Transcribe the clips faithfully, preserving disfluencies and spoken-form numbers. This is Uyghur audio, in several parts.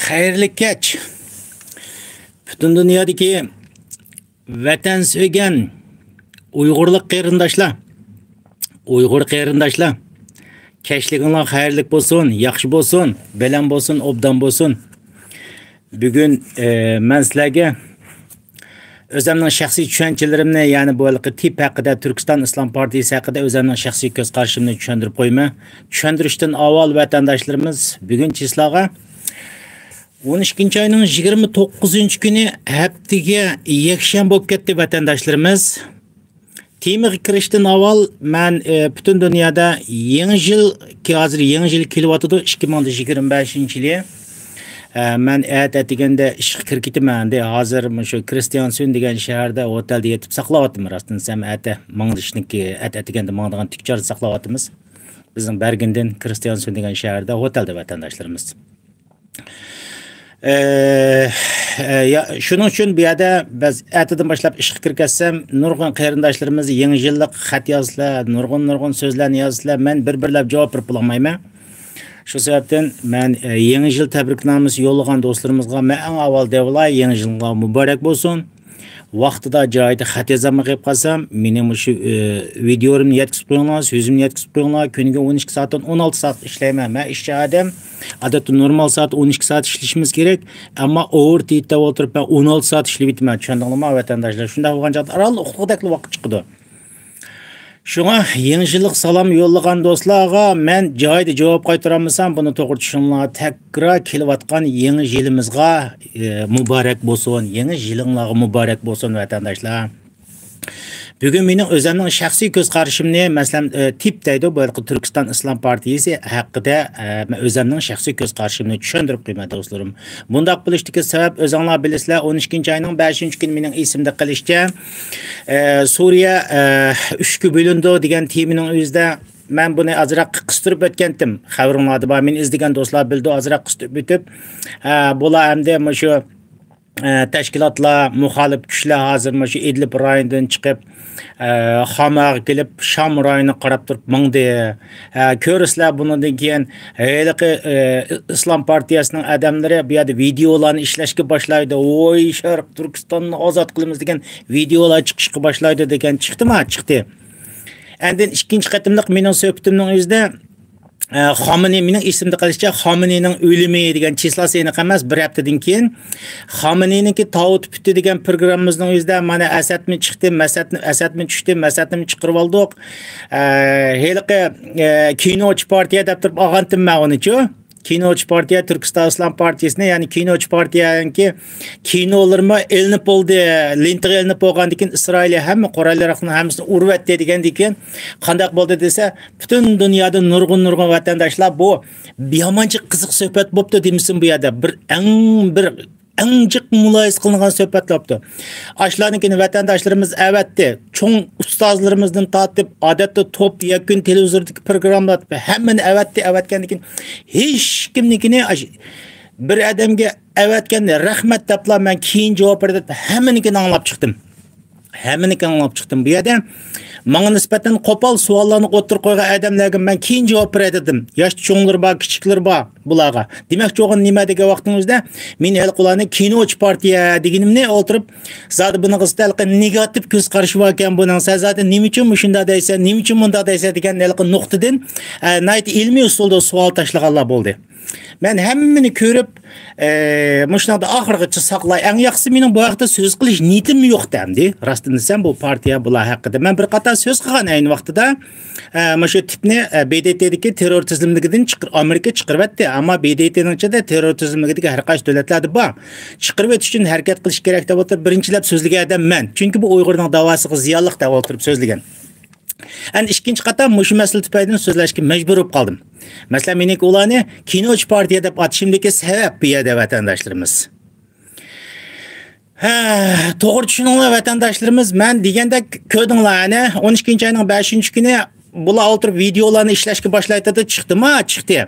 خەيرلىك كەچ. پۈتۈن دۇنيادىكى ۋەتەن سۆيگەن ئۇيغۇرلۇق قېرىنداشلار، ئۇيغۇر قېرىنداشلار، كەچلىكىڭلار خەيرلىك بولسۇن، ياخشى بولسۇن، بەلەن بولسۇن، ئوبدان بولسۇن. بۈگۈن، ئە، مەن سىلەرگە ئۆزۈمنىڭ شەخسىي چۈشەنچىلىرىمنى، يەنى بۇ ھېلىقى تىپ ھەققىدە، تۈركىستان ئىسلام پارتىيىسى ھەققىدە ئۆزۈمنىڭ شەخسىي كۆز قارىشىمنى چۈشەندۈرۈپ قويىمەن. چۈشەندۈرۈشتىن ئاۋۋال ۋەتەنداشلىرىمىز بۈگۈن چىسلاغا ئون ئىككىنچى ئاينىڭ يىگىرمە توققۇزىنچى كۈنى ھەپتىگە يەكشەنبە بولۇپ كەتتى ۋەتەنداشلىرىمىز. تېمىغا كىرىشتىن ئاۋۋال مەن، ئە، پۈتۈن دۇنيادا يېڭى يىل، ھازىر يېڭى يىل كېلىۋاتىدۇ، ئىككى مىڭ يىگىرمە بەشىنچى يىلى. ئە، مەن ئەتە ئەتىگەندە ئىشقا كىرىپ كېتىمەن ئەمدى. ھازىر مۇشۇ كرىستىيانسون دېگەن شەھەردە ھوتەلدە يېتىپ ساقلاۋاتىمەن. راستىنى دېسەم، ئەتە ماڭىدىشنىكى، ئەتە ئەتىگەندە ماڭىدىغان تىكچاردا ساقلاۋاتىمىز. بىزنىڭ بەرگىندىن كرىستىيانسون دېگەن شەھەردە ھوتەلدە ۋەتەنداشلىرىمىز. ئە، ئە، يا، شۇنىڭ ئۈچۈن بۇ يەردە بىز ئەتىدىن باشلاپ ئىشقا كىرىپ كەتسەم، نۇرغۇن قېرىنداشلىرىمىز يېڭى يىللىق خەت يازسىلەر، نۇرغۇن، نۇرغۇن سۆزلەرنى يازسىلەر، مەن بىر-بىرلەپ جاۋاب بېرىپ بولالمايمەن. شۇ سەۋەبتىن مەن، ئە، يېڭى يىل تەبرىكنامىسى يوللىغان دوستلىرىمىزغا مەن ئەڭ ئاۋۋال دەۋالاي، يېڭى يىلىڭلار مۇبارەك بولسۇن. ۋاقتىدا، جايىدا خەت يازالماي قېلىپ قالسام، مېنىڭ مۇشۇ، ئى، ۋىدېئولىرىمنى يەتكۈزۈپ قويۇڭلار، سۆزۈمنى يەتكۈزۈپ قويۇڭلار. كۈنىگە ئون ئىككى سائەتتىن ئون ئالتە سائەت ئىشلەيمەن. مەن ئىشچى ئادەم. ئادەتتە نورمال سائەت ئون ئىككى سائەت ئىشلىشىمىز كېرەك. ئەمما ئوۋېرتايم دەپ ئولتۇرۇپ، مەن ئون ئالتە سائەت ئىشلىۋېتىمەن. چۈشەندىڭلارمۇ، ۋەتەنداشلار؟ شۇنداق بولغان چاغدا ئاران ئۇخلىغۇدەكلا ۋاقىت چىقىدۇ. شۇڭا يېڭى يىللىق سالام يوللىغان دوستلارغا مەن جايىدا جاۋاب قايتۇرالمىسام، بۇنى توغرا چۈشىنىڭلار. تەكرار كېلىۋاتقان يېڭى يىلىمىزغا، ئى، مۇبارەك بولسۇن، يېڭى يىلىڭلارغا مۇبارەك بولسۇن، ۋەتەنداشلار. بۈگۈن مېنىڭ ئۆزەمنىڭ شەخسىي كۆز قارىشىمنى، مەسىلەن، ئى، تىپ دەيدۇ، بۇ ھېلىقى تۈركىستان ئىسلام پارتىيىسى ھەققىدە، ئە، مەن ئۆزەمنىڭ شەخسىي كۆز قارىشىمنى چۈشەندۈرۈپ قويىمەن، دوستلىرىم. بۇنداق بولۇشتىكى سەۋەب، ئۆزۈڭلار بىلىسىلەر، ئون ئىككىنچى ئاينىڭ بەشىنچى كۈنى، مېنىڭ ئېسىمدە قېلىشىچە، ئە، سۇرىيە، ئە، ئۈچكە بۆلۈنىدۇ دېگەن تېمىنىڭ ئۆزىدە مەن بۇنى ئازراق قىستۇرۇپ ئۆتكەنتىم. خەۋىرىڭلاردا بار، مېنى ئىزدىگەن دوستلار بىلىدۇ، ئازراق قىستۇرۇپ ئۆتۈپ، ئە، بۇلار ئەمدى مۇشۇ، ئە، تەشكىلاتلار، مۇخالىپ كۈچلەر ھازىر مۇشۇ ئىدلىب رايونىدىن چىقىپ، ئە، خاماغا كېلىپ، شام رايونىغا قاراپ تۇرۇپ ماڭدى. ئە، كۆرىسىلەر بۇنىڭدىن كېيىن ھېلىقى، ئە، ئىسلام پارتىيەسىنىڭ ئادەملىرى بۇ يەردە ۋىدېئولارنى ئىشلەشكە باشلايدۇ. ۋوي، شەرق تۈركىستاننى ئازاد قىلىمىز دېگەن ۋىدېئولار چىقىشقا باشلايدۇ دېگەن چىقتىما؟ چىقتى. ئاندىن ئىككىنچى قېتىملىق مېنىڭ سۆھبىتىمنىڭ ئۆزىدە، ئە، خامىنى، مېنىڭ ئېسىمدە قېلىشىچە، خامىنىنىڭ ئۆلۈمى دېگەن چىسلاسى ئېنىق ئەمەس، بىر ھەپتىدىن كېيىن خامىنىنىڭكى تاۋۇتى پۈتتى دېگەن پروگراممىمىزنىڭ ئۆزىدە مانا ئەسەتمۇ چىقتى، مەسەتمۇ، ئەسەتمۇ چۈشتى، مەسەتمۇ چىقىرىۋالدۇق. ئە، ھېلىقى، ئە، كىنوچى پارتىيە دەپ تۇرۇپ ئالغانتىم مەن ئۇنىچۇ. كىنوچى پارتىيە، تۈركىستان ئىسلام پارتىيىسىنى، يەنى كىنوچى پارتىيەنىڭكى كىنولىرىمۇ ئېلىنىپ بولدى، لېنتىغا ئېلىنىپ بولغاندىن كېيىن، ئىسرائىلىيە ھەممە قورال ياراغنىڭ ھەممىسىنى ئۇرۇۋەتتى دېگەندىن كېيىن، قانداق بولدى دېسە، پۈتۈن دۇنيادا نۇرغۇن، نۇرغۇن ۋەتەنداشلار بۇ يامانچە قىزىق سۆھبەت بوپتۇ دېمىسۇن بۇ يەردە. بىر ئەڭ، بىر ئەڭ جىق مۇلاھىزە قىلىنغان سۆھبەتلەر بوپتۇ. ئاشۇلارنىڭكىنى ۋەتەنداشلىرىمىز ئەۋەتتى. چوڭ ئۇستازلىرىمىزدىن تارتىپ، ئادەتتە توپ يەكۈن تېلېۋىزوردىكى پروگراممىلار ھەممىنى ئەۋەتتى، ئەۋەتكەندىن كېيىن ھېچكىمنىڭكىنى ئاش-، بىر ئادەمگە ئەۋەتكەندە رەھمەت دەپلا مەن كېيىن جاۋاب بېرىدۇ دەپ ھەممىنىڭكىنى ئاڭلاپ چىقتىم. ھەممىنىڭكىنى ئاڭلاپ چىقتىم. بۇ يەردە ماڭا نىسبەتەن قوپال سوئاللارنى ئوتتۇرىغا قويغان ئادەملەرگە مەن كېيىن جاۋاب بېرەي دېدىم. ياشتا چوڭلىرى بار، كىچىكلىرى بار بۇلارغا. دېمەكچى بولغان نېمە دېگەن ۋاقتىڭىزدا، مېنى ھېلىقى ئۇلارنى كىنوچى پارتىيە دېگىنىمنى ئولتۇرۇپ، زادى بۇنىڭغا ھېلىقى نېگاتىپ كۆز قارىشى باركەن بۇنىڭ. سەن زادى نېمە ئۈچۈن مۇشۇنداق دەيسەن، نېمە ئۈچۈن مۇنداق دەيسەن دېگەن ھېلىقى نۇقتىدىن، ئە، ناھايىتى ئىلمىي ئۇسۇلدا سوئال تاشلىغانلار بولدى. مەن ھەممىنى كۆرۈپ، ئە، مۇشۇنىڭدا ئاخىرغىچە ساقلاي. ئەڭ ياخشىسى مېنىڭ بۇ ھەقتە سۆز قىلىش نىيىتىم يوق ئەمدى. راستىنى دېسەم، بۇ پارتىيە بۇلار ھەققىدە. مەن بىر قاتار سۆز قىلغان ئەينى ۋاقتىدا. ئە، مۇشۇ تىپنى، ئە، ب د ت دىكى تېررور تىزىملىكىدىن چىقىر-، ئامېرىكا چىقىرىۋەتتى. ئەمما ب د ت نىڭ ئىچىدە تېررور تىزىملىكىدىكى ھەر قايسى دۆلەتلەردە بار. چىقىرىۋېتىش ئۈچۈن ھەرىكەت قىلىش كېرەك دەپ ئولتۇرۇپ، بىرىنچىلەپ سۆزلىگەن ئادەم مەن. چۈنكى بۇ ئۇيغۇرنىڭ داۋاسىغا زىيانلىق دەپ ئولتۇرۇپ سۆزلىگەن. ئەمدى ئىككىنچى قاتار مۇشۇ مەسىلە تۈپەيلىدىن سۆزلەشكە مەجبۇر بولۇپ قالدىم. مەسىلەن، مېنىڭكى ئۇلارنى كىنوچى پارتىيە دەپ ئاتىشىمدىكى سەۋەب بۇ يەردە ۋەتەنداشلىرىمىز. ھە، توغرا چۈشىنىڭلار ۋەتەنداشلىرىمىز، مەن دېگەندەك كۆردۈڭلار، ئەنە، ئون ئىككىنچى ئاينىڭ بەشىنچى كۈنى بۇلار ئولتۇرۇپ ۋىدېئولارنى ئىشلەشكە باشلايتتى، چىقتىما؟ چىقتى.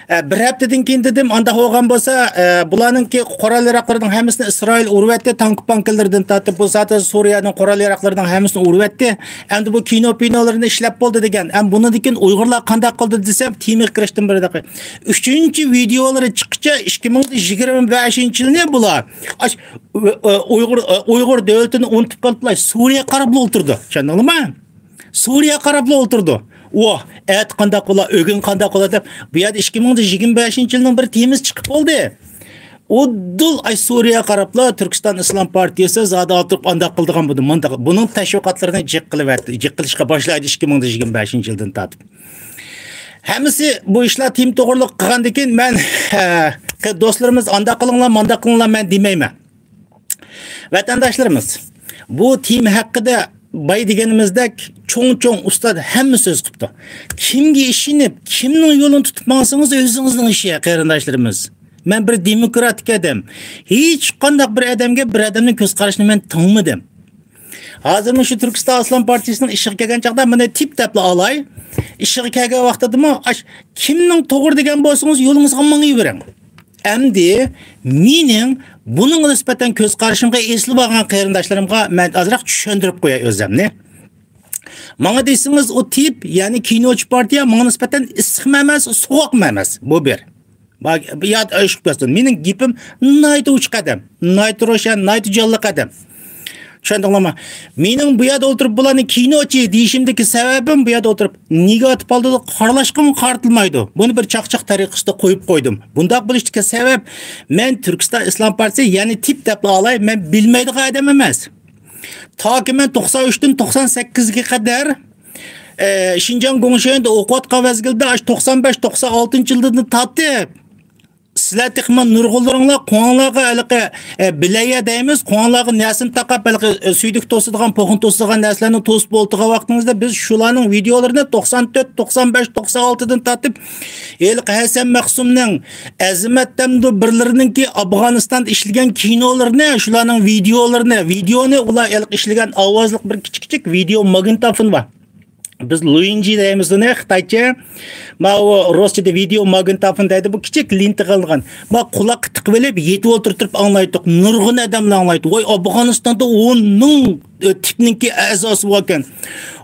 ئە، بىر ھەپتىدىن كېيىن دېدىم، ئانداق بولغان بولسا، ئە، بۇلارنىڭكى قورال ياراقلىرىنىڭ ھەممىسىنى ئىسرائىل ئۇرۇۋەتتى، تانك پانكىلىرىدىن تارتىپ، بۇ ساتا سۈرىيەنىڭ قورال ياراقلىرىنىڭ ھەممىسىنى ئۇرۇۋەتتى. ئەمدى بۇ كىنو پىنولىرىنى ئىشلەپ بولدى دېگەن. ئەم، بۇنىڭدىن كېيىن ئۇيغۇرلار قانداق قىلدى دېسەم، تېمىغا كىرىشتىن بىر دەقىقە. ئۈچىنچى ۋىدېئولىرى چىققىچە ئىككى مىڭ يىگىرمە بەشىنچى يىلنى بۇلار، ئاش-، ئۇ-، ئۇ-، ئۇيغۇر، ئۇيغۇر دۆلىتىنى ئۇنتۇپ قېلىپلا سۈرىيەگە قاراپلا ئولتۇرىدۇ. چۈشەندىڭلارمۇ؟ سۈرىيە قاراپلا ئولتۇرىدۇ. ۋاھ، ئەتە قانداق بولا، ئۆگۈن قانداق بولا دەپ، بۇ يەردە ئىككى مىڭ يىگىرمە بەشىنچى يىلنىڭ بىر تېمىسى چىقىپ بولدى. ئۇدۇل ئاي سۈرىيە قاراپلا تۈركىستان ئىسلام پارتىيىسى زادى ئولتۇرۇپ ئانداق قىلىدىغان بولدى، مۇنداق. بۇنىڭ تەشۋىقاتلىرىنى جىق قىلىۋەتتى، جىق قىلىشقا باشلايدۇ ئىككى مىڭ يىگىرمە بەشىنچى يىلدىن تارتىپ. ھەممىسى بۇ ئىشلار تېما توغرىلىق قىلغاندىن كېيىن مەن، دوستلىرىمىز ئانداق قىلىڭلار، مانداق قىلىڭلار، مەن دېمەيمەن. ۋەتەنداشلىرىمىز، بۇ تېما ھەققىدە باي دېگىنىمىزدەك چوڭ-چوڭ ئۇستاد ھەممە سۆز قىپتۇ. كىمگە ئىشىنىپ، كىمنىڭ يولىنى تۇتۇپ ماڭسىڭىز، ئۆزىڭىزنىڭ ئىشى، قېرىنداشلىرىمىز. مەن بىر دېموكراتىك ئادەم. ھېچقانداق بىر ئادەمگە، بىر ئادەمنىڭ كۆز قارىشىنى مەن تىڭمىدىم. ھازىرمۇ شۇ تۈركىستان ئىسلام پارتىيىسىنىڭ ئىشىغا كەلگەن چاغدا مانا تىپ دەپلا ئالاي. ئىشىغا كەلگەن ۋاقتىدىمۇ ئاش-، كىمنىڭ توغرا دېگەن بولسىڭىز، يولىڭىزغا ماڭىۋېرىڭ. ئەمدى مېنىڭ بۇنىڭغا نىسبەتەن كۆز قارىشىمغا ئېسىلىپ ئالغان قېرىنداشلىرىمغا مەن ئازراق چۈشەندۈرۈپ قوياي ئۆزۈمنى. ماڭا دېسىڭىز، ئۇ تىپ، يەنى كىنوچى پارتىيە ماڭا نىسبەتەن ئىسسىقمۇ ئەمەس، سوغۇقمۇ ئەمەس. بۇ بىر. با-، ياد ئىشقىپ كەتسۇن. مېنىڭ گېپىم ناھايىتى ئوچۇق ئادەم، ناھايىتى روشەن، ناھايىتى جانلىق ئادەم. چۈشەندىڭلارمۇ؟ مېنىڭ بۇ يەردە ئولتۇرۇپ بۇلارنى كىنوچى دېيىشىمدىكى سەۋەبىم، بۇ يەردە ئولتۇرۇپ نېگاتىپ ھالدا قارىلاشقىمۇ قارىتىلمايدۇ. بۇنى بىر چاقچاق تەرىقىسىدە قويۇپ قويدۇم. بۇنداق بولۇشتىكى سەۋەب، مەن تۈركىستان ئىسلام پارتىيىسى، يەنى تىپ دەپلا ئالاي، مەن بىلمەيدىغان ئادەم ئەمەس. تاكى مەن توقسان ئۈچتىن توقسان سەككىزگە قەدەر، ئە، شىنجاڭ گۇڭشېندا ئوقۇۋاتقان مەزگىلدە، ئاشۇ توقسان بەش، توقسان ئالتىنچى يىلدىن تارتىپ، سىلەر تېخىمۇ نۇرغۇنلىرىڭلار قولۇڭلارغا ھېلىقى، ئە، بىلەيە دەيمىز، قولۇڭلارغا نەرسىنى تاقاپ، ھېلىقى، ئە، سۈيدۈك توسىدىغان، پوخۇن توسىدىغان نەرسىلەرنى توسۇپ ئولتۇرغان ۋاقتىڭىزدا، بىز شۇلارنىڭ ۋىدېئولىرىنى توقسان تۆت، توقسان بەش، توقسان ئالتىدىن تارتىپ، ھېلىقى ھەسەن مەخسۇمنىڭ، ئەزىمەت دەمدۇ بىرلىرىنىڭكى ئافغانىستاندا ئىشلىگەن كىنولىرىنى، شۇلارنىڭ ۋىدېئولىرىنى، ۋىدېئونى ئۇلار ھېلىقى ئىشلىگەن ئاۋازلىق بىر كىچىك كىچىك ۋىدېئو ماگنىتوفون بار. بىز لۇيىنجى دەيمىز ئۇنى خىتايچە. ماۋۇ رۇسچىدا ۋىدېئو ماگنىتوفون دەيدۇ، بۇ كىچىك لېنتا قىلىنغان. ما قۇلاققا تىقىۋېلىپ، يېتىۋ ئولتۇرۇپ ئاڭلايتتۇق. نۇرغۇن ئادەملەر ئاڭلايتتى. ۋاي، ئافغانىستاندا ئون مىڭ، ئە، تىپنىڭكى ئەزاسى باركەن.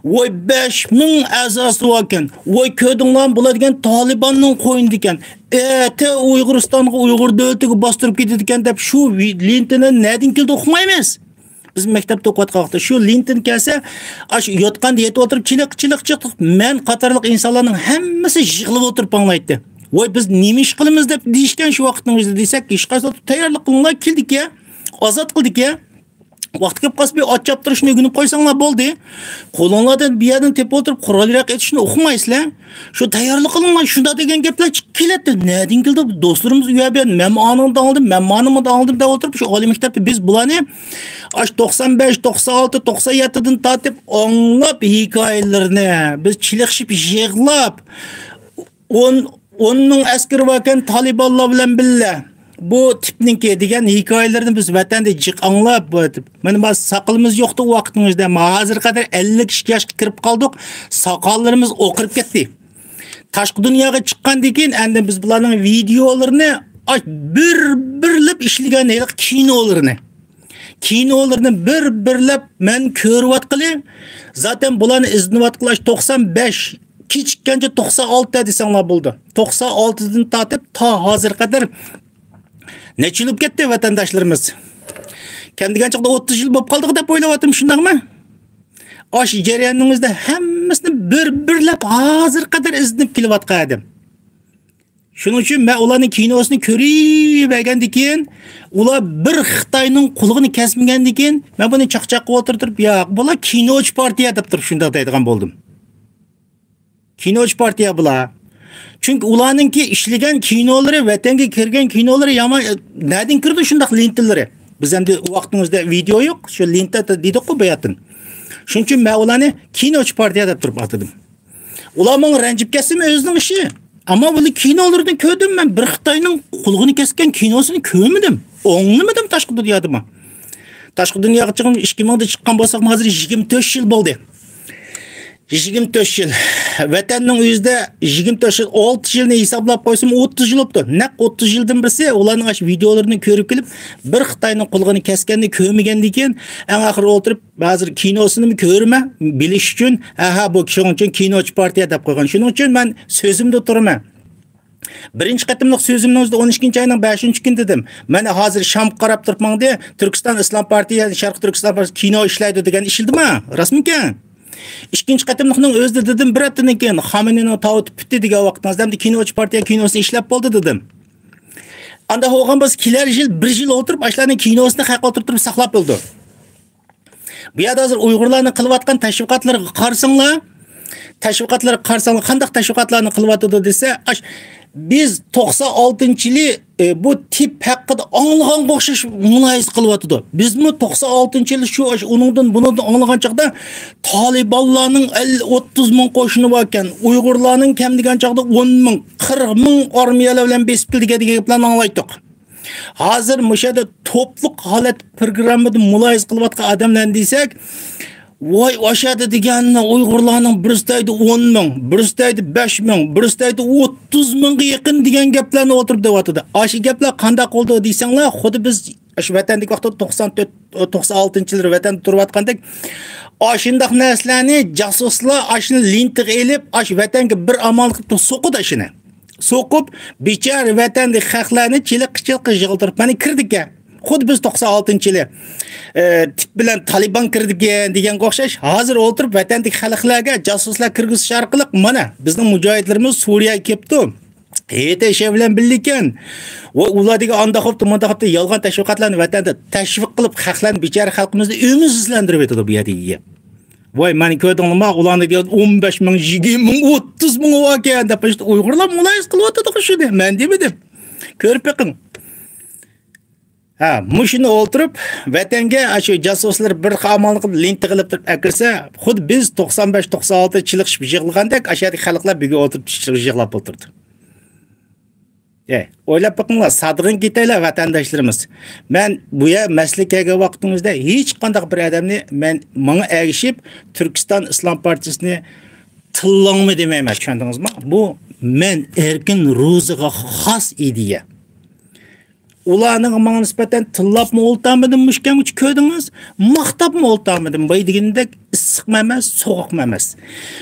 ۋاي، بەش مىڭ ئەزاسى باركەن. ۋاي، كۆردۈڭلارمۇ، بۇلار دېگەن تالىباننىڭ قوينىدىكەن. ئەتە ئۇيغۇرىستانغا، ئۇيغۇر دۆلىتىگە باستۇرۇپ كېتىدىكەن دەپ شۇ ۋى-، لېنتىنى نەدىن كېلىدۇ ئۇقمايمىز. بىز مەكتەپتە ئوقۇۋاتقان ۋاقىتتا شۇ لېنتىن كەلسە، ئاشۇ يوتقاندا يېتىپ ئولتۇرۇپ، چىلىق، چىلىق، چىلىق، مەن قاتارلىق ئىنسانلارنىڭ ھەممىسى يىغلاپ ئولتۇرۇپ ئاڭلايتتى. ۋاي، بىز نېمە ئىش قىلىمىز دەپ دېيىشكەن شۇ ۋاقىتنىڭ ئۆزىدە دېسەك، ھېچقايسى تەييارلىق قىلىڭلار، كېلىدىكەن، ئازاد قىلدىكەن. ۋاقتى كېلىپ قالسا، بىر ئات چاپتۇرۇشنى ئۆگىنىپ قويساڭلار بولدى. قولۇڭلاردىن بىر يەردىن تېپىپ ئولتۇرۇپ، قورال ياراق ئېتىشنى ئۇقمايسىلەر. شۇ تەييارلىق قىلىڭلار، شۇنداق دېگەن گەپلەر چىقىپ كېلەتتى. نەدىن كېلىدۇ؟ دوستلىرىمىز ئۇ يەردە، مەن ئانىڭدىن ئالدىم، مەن مانىمدىن ئالدىم دەپ ئولتۇرۇپ، شۇ ئالىي مەكتەپتە بىز بۇلارنى ئاشۇ توقسان بەش، توقسان ئالتە، توقسان يەتتىدىن تارتىپ ئاڭلاپ ھېكايىلىرىنى، بىز چىلىقىشىپ يىغلاپ، ئون، ئون مىڭ ئەسكىرى باركەن تالىبانلار بىلەن بىللە. بۇ تىپنىڭكى دېگەن ھېكايىلىرىنى بىز ۋەتەندە جىق ئاڭلاپ، بۇ تىپ. مانا، ما ساقىلىمىز يوقتى ئۇ ۋاقىتنىڭ ئۆزىدە. ما ھازىرغا قەدەر ئەللىك ئىككى ياشقا كىرىپ قالدۇق. ساقاللىرىمىز ئوقۇرۇپ كەتتى. تاشقى دۇنياغا چىققاندىن كېيىن، ئەندى بىز بۇلارنىڭ ۋىدېئولىرىنى، ئاش-، بىر-بىرلەپ ئىشلىگەن ھېلىقى كىنولىرىنى، كىنولىرىنى بىر-بىرلەپ مەن كۆرۈۋاتقىلى، زاتەن بۇلارنى ئىزدىنىۋاتقىلى، ئاش-، توقسان بەش، كېچىككەنچە توقسان ئالتە دېسەڭلار بولىدۇ. توقسان ئالتىدىن تارتىپ تا ھازىرغا قەدەر نەچچە يىل بولۇپ كەتتى، ۋەتەنداشلىرىمىز؟ كەم دېگەن چاغدا ئوتتۇز يىل بولۇپ قالدىغۇ دەپ ئويلاۋاتىمەن، شۇنداقمۇ؟ ئاشۇ جەرياننىڭ ئۆزىدە ھەممىسىنى بىر-بىرلەپ ھازىرغا قەدەر ئىزدىنىپ كېلىۋاتقان ئادەم. شۇنىڭ ئۈچۈن مەن ئۇلارنىڭ كىنوسىنى كۆرۈۋەرگەندىن كېيىن، ئۇلار بىر خىتاينىڭ قۇلىقىنى كەسمىگەندىن كېيىن، مەن بۇنى چاقچاققا ئولتۇرتۇرۇپ، ياق، بۇلار كىنوچى پارتىيە دەپ تۇرۇپ شۇنداق دەيدىغان بولدۇم. كىنوچى پارتىيە بۇلار. چۈنكى ئۇلارنىڭكى ئىشلىگەن كىنولىرى، ۋەتەنگە كىرگەن كىنولىرى يامان، نەدىن كىرىدۇ شۇنداق لېنتىلىرى؟ بىز ئەمدى ۋاقتىمىزدا ۋىدېئو يوق، شۇ لېنتا دېدۇققۇ باياتىن. شۇنىڭ ئۈچۈن مەن ئۇلارنى كىنوچى پارتىيە دەپ تۇرۇپ ئاتىدىم. ئۇلار ماڭا رەنجىپ كەتسىمۇ ئۆزىنىڭ ئىشى. ئەمما بۇنى كىنولىرىدىن كۆردۈم مەن، بىر خىتاينىڭ قۇلىقىنى كەسكەن كىنوسىنى كۆرمىدىم، ئاڭلىمىدىم تاشقى دۇنيادىمۇ. تاشقى دۇنياغا چىقىپ ئىككى مىڭدا چىققان بولساقمۇ ھازىر يىگىرمە تۆت يىل بولدى. يىگىرمە تۆت يىل. ۋەتەننىڭ ئۆزىدە يىگىرمە تۆت يىل، ئالتە يىلنى ھېسابلاپ قويسام، ئوتتۇز يىل بوپتۇ. نەق ئوتتۇز يىلدىن بىرسى ئۇلارنىڭ ئاشۇ ۋىدېئولىرىنى كۆرۈپ كېلىپ، بىر خىتاينىڭ قۇلىقىنى كەسكەننى كۆرمىگەندىن كېيىن، ئەڭ ئاخىرى ئولتۇرۇپ، ھازىر كىنوسىنىمۇ كۆرىمەن، بىلىش ئۈچۈن، ئەھە، بۇ شۇنىڭ ئۈچۈن كىنوچى پارتىيە دەپ قويغان. شۇنىڭ ئۈچۈن مەن سۆزۈمدە تۇرىمەن. بىرىنچى قېتىملىق سۆزۈمنىڭ ئۆزىدە ئون ئىككىنچى ئاينىڭ بەشىنچى كۈنى دېدىم. مانا ھازىر شامغا قاراپ تۇرۇپ ماڭدى. تۈركىستان ئىسلام پارتىيە، شەرقىي تۈركىستان پارتىيە كىنو ئىشلەيدۇ دېگەن ئىشلىدىما؟ راستمىكەن؟ ئىككىنچى قېتىملىقنىڭ ئۆزىدە دېدىم، بىر ھەپتىدىن كېيىن خامېنىينىڭ تاۋۇتى پۈتتى دېگەن ۋاقتىڭىزدا ئەمدى كىنوچى پارتىيە كىنوسىنى ئىشلەپ بولدى دېدىم. ئانداق بولغان بولسا كېلەر يىل بىر يىل ئولتۇرۇپ ئاشۇلارنىڭ كىنوسىنى خەق ئولتۇرۇپ تۇرۇپ ساقلاپ بولىدۇ. بۇ يەردە ھازىر ئۇيغۇرلارنىڭ قىلىۋاتقان تەشۋىقاتلىرىغا قارىساڭلار، تەشۋىقاتلارغا قارىساڭلار، قانداق تەشۋىقاتلارنى قىلىۋاتىدۇ دېسە، ئاش، بىز توقسان ئالتىنچى يىلى، ئى، بۇ تىپ ھەققىدە ئاڭلىغانغا ئوخشاش مۇلاھىزە قىلىۋاتىدۇ. بىزمۇ توقسان ئالتىنچى يىلى شۇ، ئاش، ئۇنىڭدىن، بۇنىڭدىن ئاڭلىغان چاغدا تالىبانلارنىڭ ئەللىك، ئوتتۇز مىڭ قوشۇنى باركەن، ئۇيغۇرلارنىڭ كەم دېگەن چاغدا ئون مىڭ، قىرىق مىڭ ئارمىيەلەر بىلەن بېسىپ كېلىدىكەن دېگەن گەپلەرنى ئاڭلايتتۇق. ھازىر مۇشۇ يەردە توپلۇق ھالەت پروگراممىدا مۇلاھىزە قىلىۋاتقان ئادەملەرنى دېسەك، ۋاي، ئاشۇ يەردە دېگەننى ئۇيغۇرلارنىڭ بىرسى دەيدۇ ئون مىڭ، بىرسى دەيدۇ بەش مىڭ، بىرسى دەيدۇ ئوتتۇز مىڭغا يېقىن دېگەن گەپلەرنى ئولتۇرۇپ دەۋاتىدۇ. ئاشۇ گەپلەر قانداق بولدى دېسەڭلار، خۇددى بىز ئاشۇ ۋەتەندىكى ۋاقىتتا توقسان تۆت، توقسان ئالتىنچى يىللىرى ۋەتەندە تۇرۇۋاتقاندەك، ئاشۇنداق نەرسىلەرنى جاسۇسلار ئاشۇنى لېنتىغا ئېلىپ، ئاشۇ ۋەتەنگە بىر ئامانلىق قىلىپ سوقىدۇ ئاشۇنى. سوقۇپ، بىچارە ۋەتەندىكى خەقلەرنى چېلىققا-چېلىققا يىغلىتىپ، مانا كىردىكەن. خۇددى بىز توقسان ئالتىنچى يىلى، ئى، تىپ بىلەن تالىبان كىردىكەن دېگەنگە ئوخشاش، ھازىر ئولتۇرۇپ ۋەتەندىكى خەلقلەرگە جاسۇسلار كىرگۈزۈش ئارقىلىق، مانا، بىزنىڭ مۇجاھىدلىرىمىز سۇرىيەگە كېپتۇ. ھېيتەيشە بىلەن بىللىكەن. ۋە ئۇلار دېگەن ئانداق بوپتۇ، مۇنداق بوپتۇ، يالغان تەشۋىقاتلارنى ۋەتەندە تەشۋىق قىلىپ، خەقلەرنى، بىچارە خەلقىمىزنى ئۈمىدسىزلەندۈرۈپ ئۆتىدۇ بۇ يەردىكى گەپ. ۋاي، مانا كۆردۈڭلارما، ئۇلارنى دېگەن ئون بەش مىڭ، يىگىرمە مىڭ، ئوتتۇز مىڭ باركەن دەپ، ئۇيغۇرلار مۇلاھىزە قىلىۋاتىدۇ شۇنى. مەن دېمىدىم. كۆرۈپ بېقىڭ. ھە، مۇشۇنى ئولتۇرۇپ، ۋەتەنگە ئاشۇ جاسۇسلار بىر ئامانلىق قىلىپ لېنتىغا ئېلىپ تۇرۇپ ئەكىرسە، خۇددى بىز توقسان بەش، توقسان ئالتە چېلىقىشىپ يىغلىغاندەك، ئاشۇ يەردىكى خەلقلەر بۈگۈن ئولتۇرۇپ يىغلاپ ئولتۇردى. ئەي، ئويلاپ بېقىڭلار، سادىغىن كېتەيلى ۋەتەنداشلىرىمىز. مەن بۇ يەر مەسىلە كەلگەن ۋاقتىڭىزدا ھېچقانداق بىر ئادەمنى مەن ماڭا ئەگىشىپ تۈركىستان ئىسلام پارتىيىسىنى تىللاڭمۇ دېمەيمەن، چۈشەندىڭىزمۇ؟ بۇ مەن ئەركىن روزىغا خاس ئىدىيە. ئۇلارنىڭ ماڭا نىسبەتەن تىللاپمۇ ئولتۇرمىدىم، مۇشۇ كەلگۈچە كۆردىڭىز، ماختاپمۇ ئولتۇرمىدىم. باي دېگىنىدەك ئىسسىقمۇ ئەمەس، سوغۇقمۇ ئەمەس.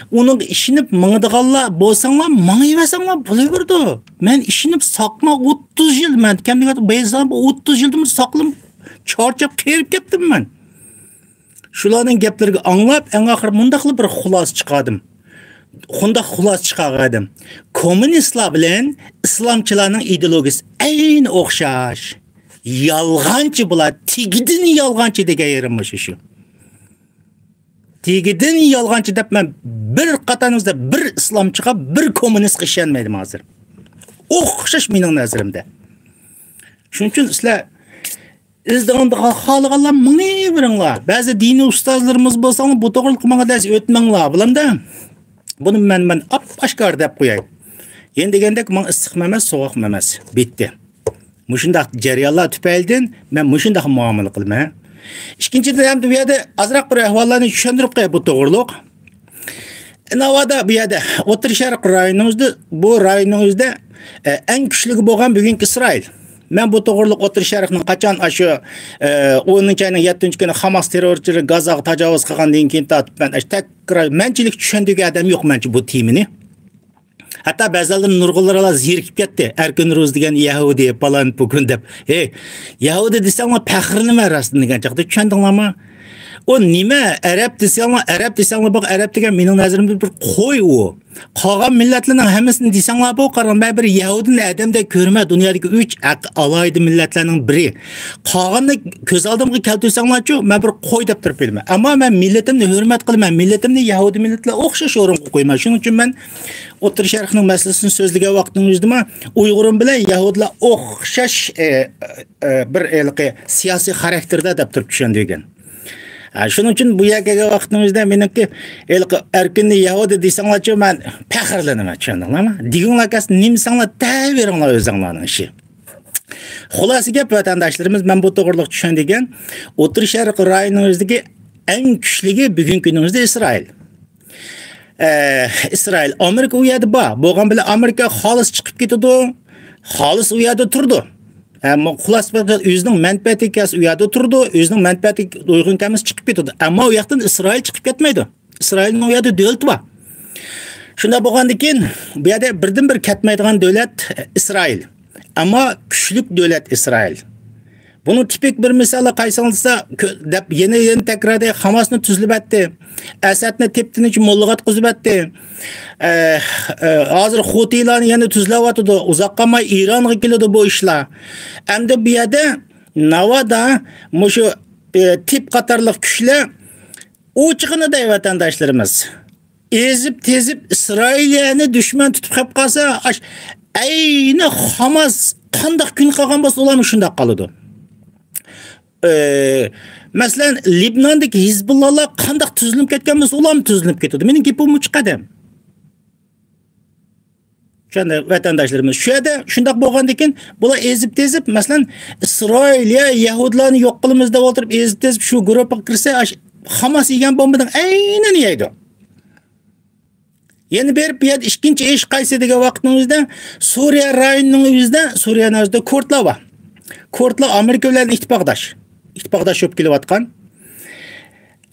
ئۇنىڭغا ئىشىنىپ ماڭىدىغانلار بولساڭلار، ماڭىۋەرسەڭلار بولۇۋېرىدۇ. مەن ئىشىنىپ ساقما ئوتتۇز يىل، مەن كەم دېگەن بايا ئوتتۇز يىلدىن ساقلىنىپ، چارچاپ، قېرىپ كەتتىم مەن. شۇلارنىڭ گەپلىرىگە ئاڭلاپ، ئەڭ ئاخىرى مۇنداقلا بىر خۇلاسە چىقاردىم. شۇنداق خۇلاسە چىقارغانىدىم. كوممۇنىستلار بىلەن ئىسلامچىلارنىڭ ئىدېئولوگىيىسى ئەينى ئوخشاش. يالغانچى بۇلار، تېگىدىن يالغانچى دېگەن يېرىم مۇشۇ شۇ. تېگىدىن يالغانچى دەپ مەن بىر قاتارىڭىزدا بىر ئىسلامچىغا، بىر كوممۇنىستقا ئىشەنمەيدىم ھازىر. ئوخشاش مېنىڭ نەزىرىمدە. شۇنىڭ ئۈچۈن سىلەر ئىزدىغاندا خالىغانلار مېڭىۋېرىڭلار. بەزى دىنىي ئۇستازلىرىمىز بولساڭلار، بۇ توغرىلىق ماڭا دەرس ئۆتمەڭلار، بولامدا؟ بۇنى مەن، مەن ئاپئاشكارا دەپ قوياي. يەنە دېگەندەك، ماڭا ئىسسىقمۇ ئەمەس، سوغۇقمۇ ئەمەس. بىتتى. مۇشۇنداق جەريانلار تۈپەيلىدىن مەن مۇشۇنداق مۇئامىلە قىلىمەن. ئىككىنچىدىن، ئەمدى بۇ يەردە ئازراق بىر ئەھۋاللارنى چۈشەندۈرۈپ قوياي بۇ توغرۇلۇق. ناۋادا بۇ يەردە ئوتتۇرا شەرق رايونىمىزدا، بۇ رايونىمىزدا، ئە، ئەڭ كۈچلۈكى بولغان بۈگۈنكى ئىسرائىل. مەن بۇ توغرىلىق ئوتتۇرا شەرقنىڭ قاچان ئاشۇ، ئە، ئونىنچى ئاينىڭ يەتتىنچى كۈنى خاماس تېررورچىلىرى گازاغا تاجاۋۇز قىلغاندىن كېيىن تارتىپ، مەن ئاشۇ تەكرار مەنچىلىك چۈشەندۈرگەن ئادەم يوق مەنچە بۇ تېمىنى. ھەتتا بەزىلەر نۇرغۇنلىرىلا زېرىكىپ كەتتى. ئەركىن روز دېگەن يەھۇدىي، پالان، پۇكۇن دەپ. ھەي، يەھۇدىي دېسەڭلار پەخىرلىنىمەن راستىنى دېگەن چاغدا، چۈشەندىڭلارمۇ؟ ئۇ نېمە؟ ئەرەب دېسەڭلار، ئەرەب دېسەڭلار، بۇ ئەرەب دېگەن مېنىڭ نەزىرىمدە بىر قوي ئۇ. قالغان مىللەتلەرنىڭ ھەممىسىنى دېسەڭلار بۇ، قاراڭ، مەن بىر يەھۇدىينى ئادەمدەك كۆرىمەن، دۇنيادىكى ئۈچ ئەق-، ئالاھىدە مىللەتلەرنىڭ بىرى. قالغاننى كۆز ئالدىمغا كەلتۈرسەڭلارچۇ، مەن بىر قوي دەپ تۇرۇپ بېرىمەن. ئەمما مەن مىللىتىمنى ھۆرمەت قىلىمەن، مىللىتىمنى يەھۇدىي مىللەتلەر ئوخشاش ئورۇنغا قويىمەن. شۇنىڭ ئۈچۈن مەن ئوتتۇرا شەرقنىڭ مەسىلىسىنى سۆزلىگەن ۋاقتىمدا ئۇيغۇرۇم بىلەن يەھۇدىيلار ئوخشاش، ئە، ئە، بىر ھېلىقى سىياسىي خاراكتېردا دەپ تۇرۇپ چۈشەندۈرگەن. ھە، شۇنىڭ ئۈچۈن بۇ يەرگە كەلگەن ۋاقتىمىزدا مېنىڭكى ھېلىقى ئەركىننى يەھۇدىي دېسەڭلارچۇ، مەن پەخىرلىنىمەن، چۈشەندىڭلارمۇ؟ دېگۈڭلار كەلسە، نېمە دېسەڭلار دەۋېرىڭلار، ئۆزۈڭلارنىڭ ئىشى. خۇلاسە گەپ، ۋەتەنداشلىرىمىز، مەن بۇ توغرىلىق چۈشەندۈرگەن، ئوتتۇرا شەرق رايونىمىزدىكى ئەڭ كۈچلۈكى بۈگۈنكى كۈنىمىزدە ئىسرائىل. ئە، ئىسرائىل، ئامېرىكا ئۇ يەردە بار. بولغان بىلەن ئامېرىكا خالىس چىقىپ كېتىدۇ، خالىس ئۇ يەردە تۇرىدۇ. ئەمما خۇلاسە ئۆزىنىڭ مەنپەئەتى كەلسە ئۇ يەردە تۇرىدۇ، ئۆزىنىڭ مەنپەئەتىگە ئۇيغۇن كەلمىسە چىقىپ كېتىدۇ. ئەمما ئۇ ياقتىن ئىسرائىل چىقىپ كەتمەيدۇ. ئىسرائىلنىڭ ئۇ يەردە دۆلىتى بار. شۇنداق بولغاندىن كېيىن بۇ يەردە بىردىنبىر كەتمەيدىغان دۆلەت ئىسرائىل. ئەمما كۈچلۈك دۆلەت ئىسرائىل. بۇنىڭ تىپىك بىر مىسالى قايسىڭلار دېسە، كۆ-، دەپ يەنە، يەنە تەكرار دەي، خاماسنى تۈزلىۋەتتى. ئەسەدنى تېپتىنچ موللىغا ئاتقۇزۇۋەتتى. ئە، ئە، ھازىر خۇتىيلارنى يەنە تۈزلەۋاتىدۇ. ئۇزاق قالماي ئىرانغا كېلىدۇ بۇ ئىشلار. ئەمدى بۇ يەردە ناۋادا مۇشۇ، ئە، تىپ قاتارلىق كۈچلەر ئوچۇقىنى دەي ۋەتەنداشلىرىمىز. ئېزىپ تېزىپ ئىسرائىلىيەنى دۈشمەن تۇتۇپ قېلىپ قالسا، ئاش-، ئەينى خاماس قانداق كۈن قالغان بولسا، ئۇلارمۇ شۇنداق قالىدۇ. ئى، مەسىلەن، لىبناندىكى ھىزبۇللالار قانداق تۈزۈلۈپ كەتكەن بولسا، ئۇلارمۇ تۈزۈلۈپ كېتىدۇ. مېنىڭ گېپىم ئوچۇق ئادەم. چۈشەندى، ۋەتەنداشلىرىمىز. شۇ يەردە شۇنداق بولغاندىكىن، بۇلار ئېزىپ تېزىپ، مەسىلەن، ئىسرائىلىيە، يەھۇدىيلارنى يوق قىلىمىز دەپ ئولتۇرۇپ، ئېزىپ تېزىپ شۇ گۇرۇپپىغا كىرسە، ئاش-، خاماس يېگەن بومبىنىڭ ئەينىنى يەيدۇ. يەنە بېرىپ بۇ يەردە ئىككىنچى ئىش قايسى دېگەن ۋاقىتنىڭ ئۆزىدە، سۇرىيە رايونىنىڭ ئۆزىدە، سۇرىيەنىڭ ئۆزىدە كۇردلار بار. كۇردلار ئامېرىكا بىلەن ئىتتىپاقداش. ئىتتىپاقداش بولۇپ كېلىۋاتقان.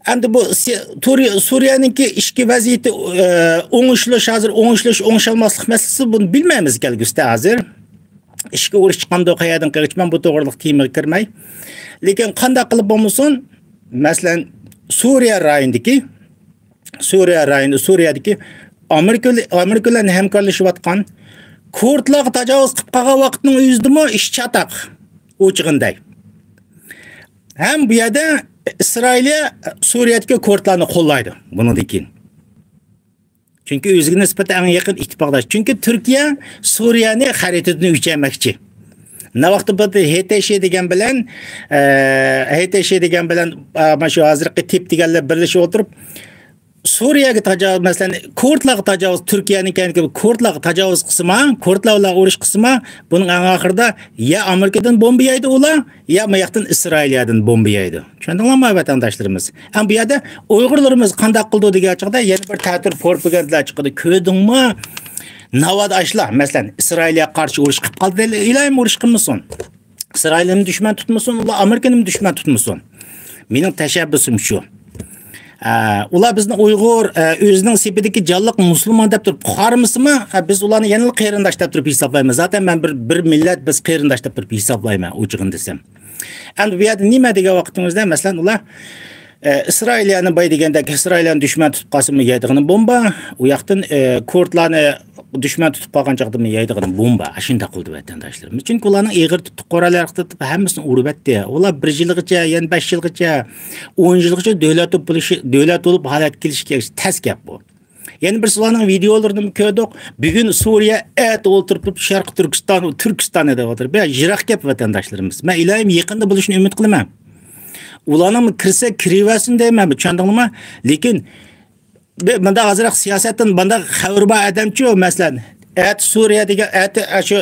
ئەمدى بۇ سى-، تۇرى-، سۇرىيەنىڭكى ئىچكى ۋەزىيىتى، ئە، ئوڭۇشلۇش، ھازىر ئوڭۇشلۇش، ئوڭشالماسلىق مەسىلىسى، بۇنى بىلمەيمىز كەلگۈسىدە ھازىر. ئىچكى ئۇرۇش چىقامدۇ، قەيەردىن قىلغۇچ، مەن بۇ توغرىلىق تېمىغا كىرمەي. لېكىن قانداق قىلىپ بولمىسۇن، مەسىلەن، سۇرىيە رايونىدىكى، سۇرىيە رايونى، سۇرىيەدىكى ئامېرىكا، ئامېرىكا بىلەن ھەمكارلىشىۋاتقان، كۇردلارغا تاجاۋۇز قىلىپ قالغان ۋاقىتنىڭ ئۆزىدىمۇ ئىش چاتاق ئوچۇقىنى دەي. ھەم بۇ يەردە ئىسرائىلىيە سۇرىيەدىكى كۇردلارنى قوللايدۇ بۇنىڭدىن كېيىن. چۈنكى ئۆزىگە نىسبەتەن ئەڭ يېقىن ئىتتىپاقداش. چۈنكى تۈركىيە سۇرىيەنى خەرىتىدىن ئۆچۈرمەكچى. ناۋاقتا بۇ ھېتېشى دېگەن بىلەن، ئە، ھېتېشى دېگەن بىلەن، ئە، مانا شۇ ھازىرقى تىپ دېگەنلەر بىرلىشىپ ئولتۇرۇپ، سۇرىيەگە تاجاۋۇز، مەسىلەن، كۇردلارغا تاجاۋۇز، تۈركىيەنىڭ كەينىدىكى كۇردلارغا تاجاۋۇز قىلسىما، كۇردلار بىلەن ئۇرۇش قىلسىما، بۇنىڭ ئەڭ ئاخىرىدا يا ئامېرىكىدىن بومبا يەيدۇ ئۇلار، يا ماياقتىن ئىسرائىلىيەدىن بومبا يەيدۇ. چۈشەندىڭلارمۇ، ۋەتەنداشلىرىمىز؟ ئەمما بۇ يەردە ئۇيغۇرلىرىمىز قانداق قىلىدۇ دېگەن چاغدا يەنە بىر تەتۈر پروپاگاندىلار چىقىدۇ. كۆردۈڭمۇ؟ ناۋادا ئاشۇلار، مەسىلەن، ئىسرائىلىيەگە قارشى ئۇرۇش قىلىپ قالدى، ئىلاھىم، ئۇرۇش قىلمىسۇن. ئىسرائىلنىمۇ دۈشمەن تۇتمىسۇن، ئۇلار ئامېرىكىنىمۇ دۈشمەن تۇتمىسۇن. مېنىڭ تەشەببۇسۇم شۇ. ئە، ئۇلار بىزنى ئۇيغۇر، ئە، ئۆزىنىڭ سېپىدىكى جانلىق مۇسۇلمان دەپ تۇرۇپ قارىمىسىمۇ، ئە، بىز ئۇلارنى يەنىلا قېرىنداش دەپ تۇرۇپ ھېسابلايمىز. زاتەن مەن بىر، بىر مىللەت، بىز قېرىنداش دەپ تۇرۇپ ھېسابلايمەن ئۇچىغىنى دېسەم. ئەمدى بۇ يەردە نېمە دېگەن ۋاقتىڭىزدا، مەسىلەن، ئۇلار، ئە، ئىسرائىلىيەنى باي دېگەندەك، ئىسرائىلىيەنى دۈشمەن تۇتۇپ قالسىمۇ يەيدىغىنى بومبا، ئۇ ياقتىن، ئە، كۇردلارنى دۈشمەن تۇتۇپ قالغان چاغدىمۇ يەيدىغىنى بومبا. ئاشۇنداق قىلدى ۋەتەنداشلىرىمىز. چۈنكى ئۇلارنىڭ ئېغىر تىپتىكى قورال ياراغلىرىنى ھەممىسىنى ئۇرۇۋەتتى. ئۇلار بىر يىلغىچە، يەنە بەش يىلغىچە، ئون يىلغىچە دۆلەت بولۇشى، دۆلەت بولۇپ ھالەتكە كېلىشى كېرەك. تەس گەپ بۇ. يەنە بىرسى ئۇلارنىڭ ۋىدېئولىرىنىمۇ كۆردۇق. بۈگۈن سۇرىيە، ئەتە ئولتۇرۇپ شەرقىي تۈركىستان، تۈركىستان دەپ ئولتۇرۇپ. يا، يىراق گەپ ۋەتەنداشلىرىمىز. مەن ئىلاھىم يېقىندا بولۇشىنى ئۈمىد قىلىمەن. ئۇلارنىڭ كىرسە كىرىۋەرسۇن دەيمەن، چۈشەندىڭلارمۇ؟ لېكىن بۇ، مۇنداق ئازراق سىياسەتتىن مۇنداق خەۋىرى بار ئادەمچۇ، مەسىلەن، ئەتە سۇرىيە دېگەن، ئەتە، ئە، شۇ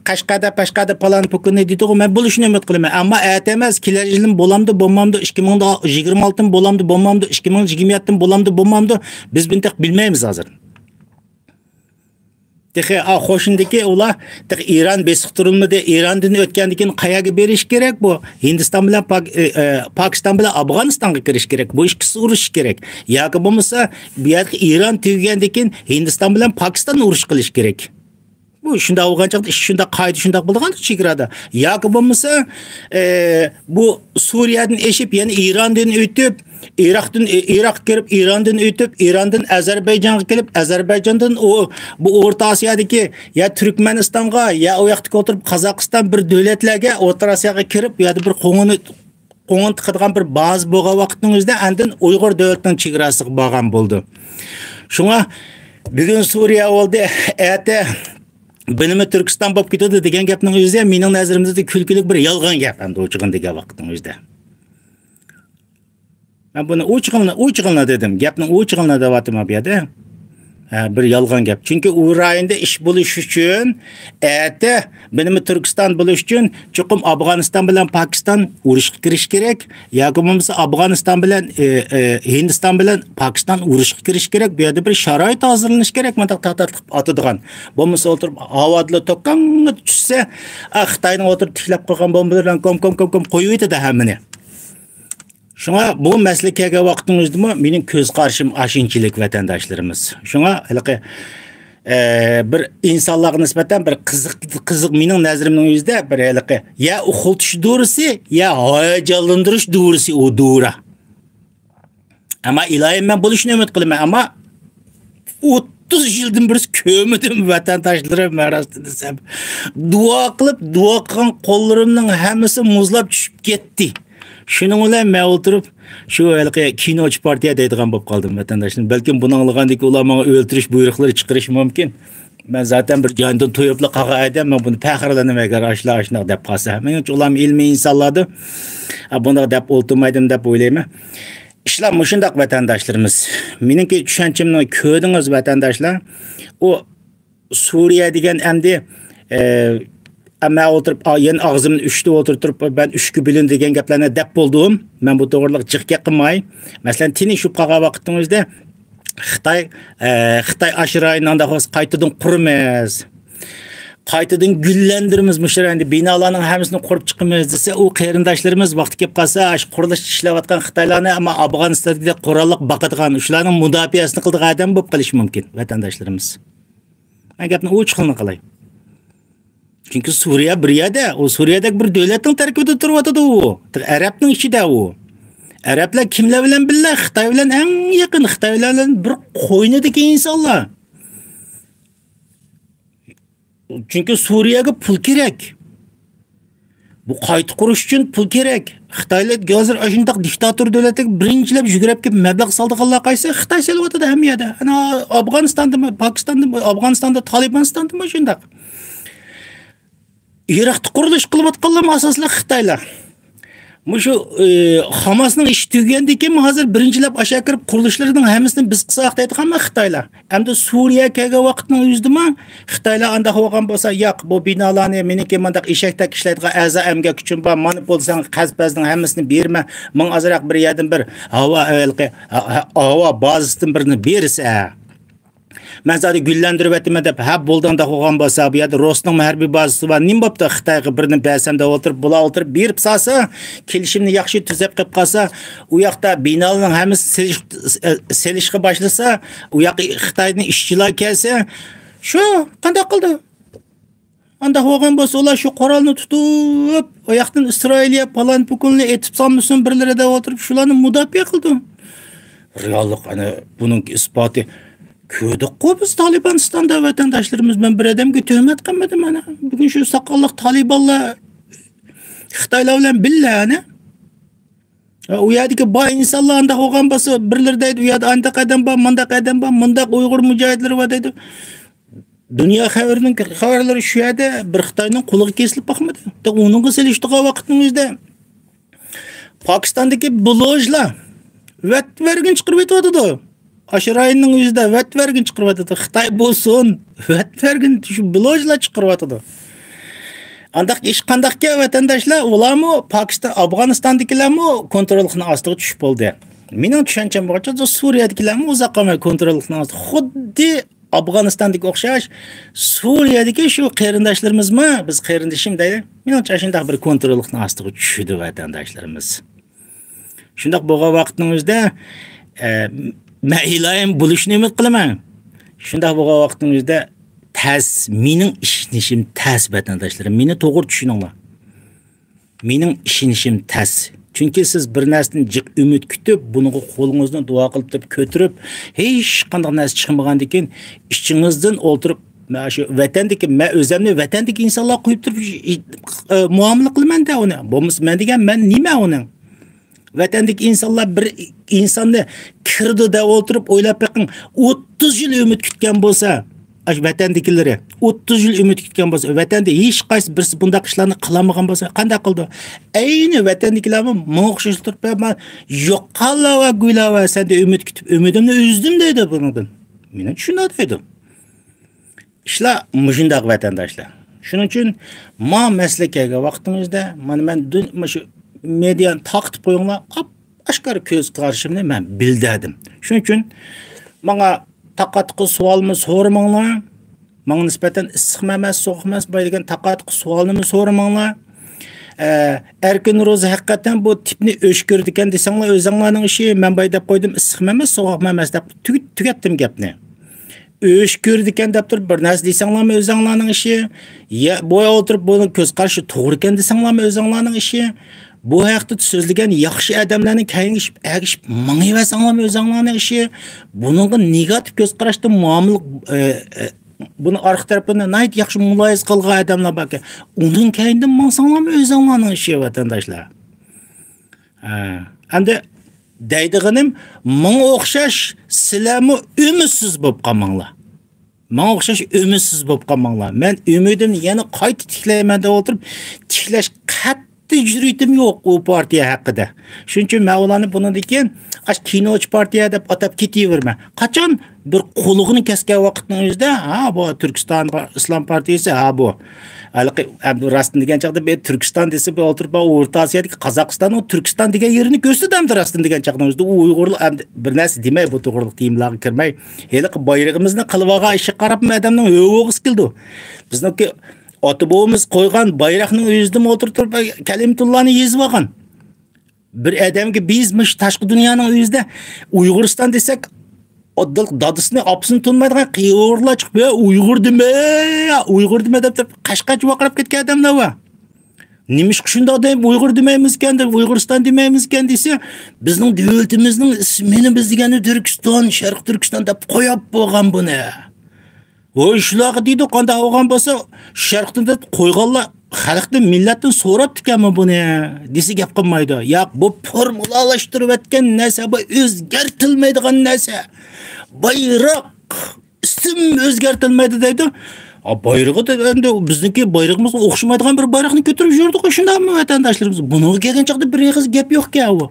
قەشقەردە، پەشقەردە پالان پۇكۇنى دېدىغۇ، مەن بولۇشىنى ئۈمىد قىلىمەن. ئەمما ئەتە ئەمەس، كېلەر يىلىمۇ بولامدۇ، بولمامدۇ، ئىككى مىڭ يىگىرمە ئالتىمۇ بولامدۇ، بولمامدۇ، ئىككى مىڭ يىگىرمە يەتتىمۇ بولامدۇ، بولمامدۇ، بىز بۇنى تېخى بىلمەيمىز ھازىر. تېخى، ئا، قوشنىدىكى ئۇلار تېخى ئىران بېسىقتۇرۇلمىدى. ئىراندىن ئۆتكەندىن كېيىن قەيەرگە بېرىش كېرەك بۇ؟ ھىندىستان بىلەن پاك-، ئە، ئە، پاكىستان بىلەن ئافغانىستانغا كىرىش كېرەك. بۇ ئىككىسى ئۇرۇشۇش كېرەك. ياكى بولمىسا بۇ يەردىكى ئىران تۈگىگەندىن كېيىن ھىندىستان بىلەن پاكىستان ئۇرۇش قىلىش كېرەك. بۇ شۇنداق بولغان چاغدا ئىش شۇنداق، قائىدە شۇنداق بولىدىغان چېگرادا. ياكى بولمىسا، ئە، بۇ سۇرىيەدىن ئېشىپ يەنە ئىراندىن ئۆتۈپ، ئىراقتىن، ئىراققا كىرىپ، ئىراندىن ئۆتۈپ، ئىراندىن ئەزەربەيجانغا كېلىپ، ئەزەربەيجاندىن ئۇ، بۇ ئورتا ئاسىيادىكى يا تۈركمەنىستانغا، يا ئۇ ياقتىكى ئولتۇرۇپ قازاقىستان بىر دۆلەتلەرگە، ئورتا ئاسىياغا كىرىپ، ئۇ يەردە بىر قوڭۇنى، قوڭۇن تىقىدىغان بىر بازا بولغان ۋاقىتنىڭ ئۆزىدە ئاندىن ئۇيغۇر دۆلىتىنىڭ چېگراسىغا بارغان بولىدۇ. شۇڭا بۈگۈن سۇرىيە بولدى، ئەتە بىنىمۇ تۈركىستان بولۇپ كېتىدۇ دېگەن گەپنىڭ ئۆزى مېنىڭ نەزىرىمدە كۈلكىلىك بىر يالغان گەپ ئەمدى ئوچۇقىنى دېگەن ۋاقىتنىڭ ئۆزىدە. مەن بۇنى ئوچۇقىنى، ئوچۇقىنى دېدىم. گەپنىڭ ئوچۇقىنى دەۋاتىمەن بۇ يەردە. ھە، بىر يالغان گەپ. چۈنكى ئۇ رايوندا ئىش بولۇش ئۈچۈن، ئەتە بىنىمۇ تۈركىستان بولۇش ئۈچۈن چوقۇم ئافغانىستان بىلەن پاكىستان ئۇرۇشقا كىرىش كېرەك. ياكى بولمىسا ئافغانىستان بىلەن، ئى، ئى، ھىندىستان بىلەن پاكىستان ئۇرۇشقا كىرىش كېرەك. بۇ يەردە بىر شارائىت ھازىرلىنىش كېرەك، مۇنداق تاتاتلىق ئاتىدىغان. بولمىسا ئولتۇرۇپ ھاۋادىلا توكاڭغا چۈشسە، ئا، خىتاينىڭ ئولتۇرۇپ تىكلەپ قويغان بومبىلىرى بىلەن كوم، كوم، كوم، كوم قويۇۋېتىدۇ ھەممىنى. شۇڭا بۇ مەسىلە كەلگەن ۋاقتىڭىزدىمۇ مېنىڭ كۆز قارىشىم ئاشۇنچىلىك، ۋەتەنداشلىرىمىز. شۇڭا ھېلىقى، ئە، بىر ئىنسانلارغا نىسبەتەن بىر قىزىق، قىزىق مېنىڭ نەزىرىمنىڭ ئۆزىدە بىر ھېلىقى يا ئۇخلىتىش دورىسى، يا ھاياجانلاندۇرۇش دورىسى ئۇ دورا. ئەمما ئىلاھىم، مەن بولۇشىنى ئۈمىد قىلىمەن، ئەمما ئوتتۇز يىلدىن بېرى كۆرمىدىم ۋەتەنداشلىرىم، مەن راستىنى دېسەم. دۇئا قىلىپ، دۇئا قىلغان قوللىرىمنىڭ ھەممىسى مۇزلاپ چۈشۈپ كەتتى. شۇنىڭ بىلەن مەن ئولتۇرۇپ، شۇ ھېلىقى كىنوچى پارتىيە دەيدىغان بولۇپ قالدىم، ۋەتەنداشلىرىم. بەلكىم بۇنى ئاڭلىغاندىكىن ئۇلار ماڭا ئۆلتۈرۈش بۇيرۇقلىرى چىقىرىشى مۇمكىن. مەن زاتەن بىر جاندىن تويۇپلا قالغان ئادەم، مەن بۇنى پەخىرلىنىمەن، ئەگەر ئاشۇلار ئاشۇنداق دەپ قالسا. مېنىڭچە ئۇلارمۇ ئىلمىي ئىنسانلاردۇر. ئا، بۇنداق دەپ ئولتۇرمايدىم دەپ ئويلايمەن. ئىشلار مۇشۇنداق، ۋەتەنداشلىرىمىز. مېنىڭكى چۈشەنچەمنى كۆردىڭىز، ۋەتەنداشلار. ئۇ سۈرىيە دېگەن ئەمدى، ئە، مەن ئولتۇرۇپ، ئا، يەنە ئاغزىمنى ئۈچتە ئولتۇرتۇرۇپ، مەن ئۈچكە بۆلۈندى دېگەن گەپلەرنى دەپ بولدۇم. مەن بۇ توغرىلىق جىق گەپ قىلماي. مەسىلەن، تىنچ بولۇپ قالغان ۋاقتىڭىزدا خىتاي، ئە، خىتاي ئاشۇ رايوننى ئانداق بولسا قايتىدىن قۇرىمىز. قايتىدىن گۈللەندۈرىمىز مۇشۇ رايوندا، بىنالارنىڭ ھەممىسىنى قۇرۇپ چىقىمىز دېسە، ئۇ قېرىنداشلىرىمىز ۋاقتى كېلىپ قالسا، ئاشۇ قۇرۇلۇشتا ئىشلەۋاتقان خىتايلارنى، ئەمما ئافغانىستاندىكىدەك قوراللىق باقىدىغان، شۇلارنىڭ مۇداپىئەسىنى قىلىدىغان ئادەم بولۇپ قېلىشى مۇمكىن، ۋەتەنداشلىرىمىز. مەن گەپنى ئوچۇقلىقىنى قىلاي. چۈنكى سۈرىيە بىر يەردە، ئۇ سۈرىيەدەك بىر دۆلەتنىڭ تەركىبىدە تۇرۇۋاتىدۇ ئۇ. ئەرەبنىڭ ئىچىدە ئۇ. ئەرەبلەر كىملەر بىلەن بىللە؟ خىتاي بىلەن ئەڭ يېقىن، خىتاي بىلەن بىر قوينىدىكى ئىنسانلار. چۈنكى سۈرىيەگە پۇل كېرەك. بۇ قايتا قۇرۇش ئۈچۈن پۇل كېرەك. خىتايلار ھازىر ئاشۇنداق دىكتاتور دۆلەتلەرگە بىرىنچىلەپ يۈگۈرۈپ كېلىپ مەبلەغ سالىدىغانلار قايسى؟ خىتاي سېلىۋاتىدۇ ھەممە يەردە. ئەنە ئافغانىستاندىمۇ، پاكىستاندىمۇ، ئافغانىستاندا، تالىبانىستاندىمۇ شۇنداق. ئىراقتا قۇرۇلۇش قىلىۋاتقانلارمۇ ئاساسلىق خىتايلار. مۇشۇ، ئى، خاماسنىڭ ئىشى تۈگىگەندىن كېيىن ھازىر بىرىنچىلەپ ئاشۇ كىرىپ قۇرۇلۇشلىرىنىڭ ھەممىسىنى بىز قىلساق دەيدىغانمۇ خىتايلار. ئەمدى سۈرىيە كەلگەن ۋاقىتنىڭ ئۆزىدىمۇ خىتايلار ئانداق بولغان بولسا، ياق، بۇ بىنالارنى مېنىڭكى مانداق ئېشەكتەك ئىشلەيدىغان ئەزا ئەمگەك كۈچۈم بار، مانا پۇل ساڭا قەرز-پەرزنىڭ ھەممىسىنى بېرىمەن، ماڭا ئازراق بىر يەردىن بىر ھاۋا، ھاۋا بازىسىدىن بىرنى بېرىسە. مەن زادى گۈللەندۈرۈۋەتىمەن دەپ، ھە، بولدى ئانداق بولغان بولسا، بۇ يەردە روسنىڭمۇ ھەربىي بازىسى بار، نېمە بوپتۇ؟ خىتايغا بىرنى بەرسەم دەپ ئولتۇرۇپ، بۇلار ئولتۇرۇپ بېرىپ سالسا، كېلىشىمنى ياخشى تۈزەپ قىلىپ قالسا، ئۇ ياقتا بىنالارنىڭ ھەممىسى سېلىش-، سېلىشقا باشلىسا، ئۇ ياققا خىتايدىن ئىشچىلار كەلسە، شۇ قانداق قىلدى؟ ئانداق بولغان بولسا، ئۇلار شۇ قورالنى تۇتۇپ، ئۇ ياقتىن ئىسرائىلىيە پالان پۇكۇننى ئېتىپ سالمىسۇن بىرلىرى دەپ ئولتۇرۇپ، شۇلارنى مۇداپىئە قىلىدۇ. رېئاللىق، ئەنە، بۇنىڭ ئىسپاتى. كۆردۇققۇ بىز تالىبانىستاندا ۋەتەنداشلىرىمىز، مەن بىر ئادەمگە تۆھمەت قىلمىدىم، ئەنە. بۈگۈن شۇ ساقاللىق تالىبانلار خىتايلار بىلەن بىللە، ئەنە. ئۇ يەردىكى بار ئىنسانلار ئانداق بولغان بولسا، بىرلىرى دەيدۇ، ئۇ يەردە ئانداق ئادەم بار، مۇنداق ئادەم بار، مۇنداق ئۇيغۇر مۇجاھىدلىرى بار دەيدۇ. دۇنيا خەۋىرىنىڭ خەۋەرلىرى شۇ يەردە بىر خىتاينىڭ قۇلىقى كېسىلىپ باقمىدى. ئۇنىڭغا سېلىشتۇرغان ۋاقىتنىڭ ئۆزىدە پاكىستاندىكى بلوجلار ۋەت ۋەرگىن چىقىرىۋېتىۋاتىدۇ. ئاشۇ رايوننىڭ ئۆزىدە ۋەت ۋەرگىن چىقىرىۋاتىدۇ. خىتاي بولسۇن، ۋەت ۋەرگىن شۇ بلوجلار چىقىرىۋاتىدۇ. ئانداق ئىش قانداقكەن، ۋەتەنداشلار؟ ئۇلارمۇ پاكىستان، ئافغانىستاندىكىلەرمۇ كونتروللۇقنىڭ ئاستىغا چۈشۈپ بولدى. مېنىڭ چۈشەنچەم بويىچە، سۈرىيەدىكىلەرمۇ ئۇزاق قالماي كونتروللۇقنىڭ ئاستىغا. خۇددى ئافغانىستاندىكى ئوخشاش، سۈرىيەدىكى شۇ قېرىنداشلىرىمىزمۇ، بىز قېرىندىشىم دەيلى، مېنىڭچە شۇنداق بىر كونتروللۇقنىڭ ئاستىغا چۈشىدۇ ۋەتەنداشلىرىمىز. شۇنداق بولغان ۋاقىتنىڭ ئۆزىدە، ئە، مەن ئىلاھىم بولۇشىنى ئۈمىد قىلىمەن. شۇنداق بولغان ۋاقىتنىڭ ئۆزىدە تەس، مېنىڭ ئىشىنىشىم تەس، ۋەتەنداشلىرىم. مېنى توغرا چۈشىنىڭلار. مېنىڭ ئىشىنىشىم تەس. چۈنكى سىز بىر نەرسىدىن جىق ئۈمىد كۈتۈپ، بۇنىڭغا قولىڭىزنى دۇئا قىلىپ كۆتۈرۈپ، ھېچقانداق نەرسە چىقمىغاندىن كېيىن، ئىچىڭىزدىن ئولتۇرۇپ، مەن شۇ ۋەتەندىكى، مەن ئۆزۈمنى ۋەتەندىكى ئىنسانلارغا قويۇپ تۇرۇپ، ئى، ئى، مۇئامىلە قىلىمەن-دە ئۇنى. بولمىسا مەن دېگەن مەن نېمە ئۇنىڭ؟ ۋەتەندىكى ئىنسانلار بىر ئىنساننى كىرىدۇ دەپ ئولتۇرۇپ ئويلاپ بېقىڭ، ئوتتۇز يىل ئۈمىد كۈتكەن بولسا، ئاشۇ ۋەتەندىكىلىرى ئوتتۇز يىل ئۈمىد كۈتكەن بولسا، ۋەتەندە ھېچقايسى بىرسى بۇنداق ئىشلارنى قىلالمىغان بولسا، قانداق قىلىدۇ؟ ئەينى ۋەتەندىكىلەرمۇ ماڭا ئوخشاش تۇرۇپ، مەن يوقالاۋا، گۇيلاۋا، سەندە ئۈمىد كۈتۈپ، ئۈمىدىمنى ئۈزدۈم دەيدۇ بۇنىڭدىن. مېنى چۈشىنەلەيدۇ. ئىشلار مۇشۇنداق، ۋەتەنداشلار. شۇنىڭ ئۈچۈن ما مەسىلە كەلگەن ۋاقتىڭىزدا، مانا مەن دۈن-، مۇشۇ مېدىيانى تارقىتىپ قويۇڭلار، ئاپ-ئاشكارا كۆز قارىشىمنى مەن بىلدۈردۈم. شۇنىڭ ئۈچۈن ماڭا تاقا-تۇقا سوئالمۇ سورىماڭلار. ماڭا نىسبەتەن ئىسسىقمۇ ئەمەس، سوغۇقمۇ ئەمەس، باي دېگەن تاقا-تۇقا سوئالنىمۇ سورىماڭلار. ئە، ئەركىن روزى ھەقىقەتەن بۇ تىپنى ئۆچ كۆرىدىكەن دېسەڭلار ئۆزۈڭلارنىڭ ئىشى، مەن باي دەپ قويدۇم، ئىسسىقمۇ ئەمەس، سوغۇقمۇ ئەمەس دەپ تۈگىت-، تۈگەتتىم گەپنى. ئۆچ كۆرىدىكەن دەپ تۇرۇپ بىر نەرسە دېسەڭلارمۇ ئۆزۈڭلارنىڭ ئىشى. يا، بۇ ئولتۇرۇپ بۇنىڭ كۆز قارىشى توغرا ئىكەن دېسەڭلارمۇ ئۆزۈڭلارنىڭ ئىشى. بۇ ھەقتە سۆزلىگەن ياخشى ئادەملەرنى كەينىگە ئېگىشىپ مېڭىۋەرسەڭلارمۇ ئۆزۈڭلارنىڭ ئىشى. بۇنىڭغا نېگاتىپ كۆز قاراشتا مۇئامىلە، ئە، ئە، بۇنى ئارقا تەرىپىنى ناھايىتى ياخشى مۇلاھىزە قىلغان ئادەملەر باركەن. ئۇنىڭ كەينىدىن ماڭساڭلارمۇ ئۆزۈڭلارنىڭ ئىشى، ۋەتەنداشلار. ھە. ئەمدى دەيدىغىنىم، ماڭا ئوخشاش سىلەرمۇ ئۈمىدسىز بولۇپ قالماڭلار. ماڭا ئوخشاش ئۈمىدسىز بولۇپ قالماڭلار. مەن ئۈمىدىمنى يەنە قايتا تىكلەيمەن دەپ ئولتۇرۇپ، تىكلەش قەتئىي جۈرئىتىم يوق ئۇ پارتىيە ھەققىدە. شۇنىڭ ئۈچۈن مەن ئۇلارنى بۇنىڭدىن كېيىن ئاش كىنوچى پارتىيە دەپ ئاتاپ كېتىۋېرىمەن. قاچان بىر قۇلىقىنى كەسكەن ۋاقىتنىڭ ئۆزىدە، ھا، بۇ تۈركىستان پا-، ئىسلام پارتىيىسى، ھا، بۇ. ھېلىقى ئەمدى راستىنى دېگەن چاغدا بىر تۈركىستان دېسە، بىر ئولتۇرۇپ، بۇ ئورتا ئاسىيادىكى قازاقىستاننىڭ تۈركىستان دېگەن يېرىنى كۆرسىتىدۇ ئەمدى راستىنى دېگەن چاغنىڭ ئۆزىدە. ئۇ ئۇيغۇرلار ئەمدى بىر نەرسە دېمەي، بۇ توغرىلىق تېمىلارغا كىرمەي. ھېلىقى بايرىقىمىزنى قىلىۋالغان ئىشقا قاراپمۇ ئادەمنىڭ ھۆ-ھوغىسى كېلىدۇ. بىزنىڭكى ئاتا بوۋىمىز قويغان بايراقنىڭ ئۆزىدىمۇ ئولتۇرۇپ تۇرۇپ كەلىمىتۇللانى يېزىۋالغان. بىر ئادەمگە بىز مۇشۇ تاشقى دۇنيانىڭ ئۆزىدە ئۇيغۇرىستان دېسەك، ئاددىل-، دادىسىنى، ئاپىسىنى تونۇمايدىغان قېرى ئۇيغۇرلار چىقىپ، «ھە، ئۇيغۇر دېمە، ئۇيغۇر دېمە» دەپ تۇرۇپ، قەشقەرچە ۋارقىراپ كەتكەن ئادەملەر بار. نېمىشقا شۇنداق دەپ ئۇيغۇر دېمەيمىزكەن دەپ، ئۇيغۇرىستان دېمەيمىزكەن دېسە، بىزنىڭ دۆلىتىمىزنىڭ ئىسمىنى بىز دېگەندە تۈركىستان، شەرقىي تۈركىستان دەپ قويۇپ بولغان بۇنى. ۋوي، شۇلارغا دېيدۇ، قانداق بولغان بولسا، شەرقتىن دەپ قويغانلار خەلقتىن، مىللەتتىن سوراپتىكەنمۇ بۇنى دېسە گەپ قىلمايدۇ. ياق، بۇ فورمۇلالاشتۇرۇۋەتكەن نەرسە، بۇ ئۆزگەرتىلمەيدىغان نەرسە. بايراق، ئىسىم ئۆزگەرتىلمەيدۇ دەيدۇ. ئا، بايرىقى دە-، ئەمدى بىزنىڭكى بايرىقىمىزغا ئوخشىمايدىغان بىر بايراقنى كۆتۈرۈپ يۈردۇق، شۇنداقمۇ ۋەتەنداشلىرىمىز؟ بۇنىڭغا كەلگەن چاغدا بىر ئېغىز گەپ يوقكەن ئۇ.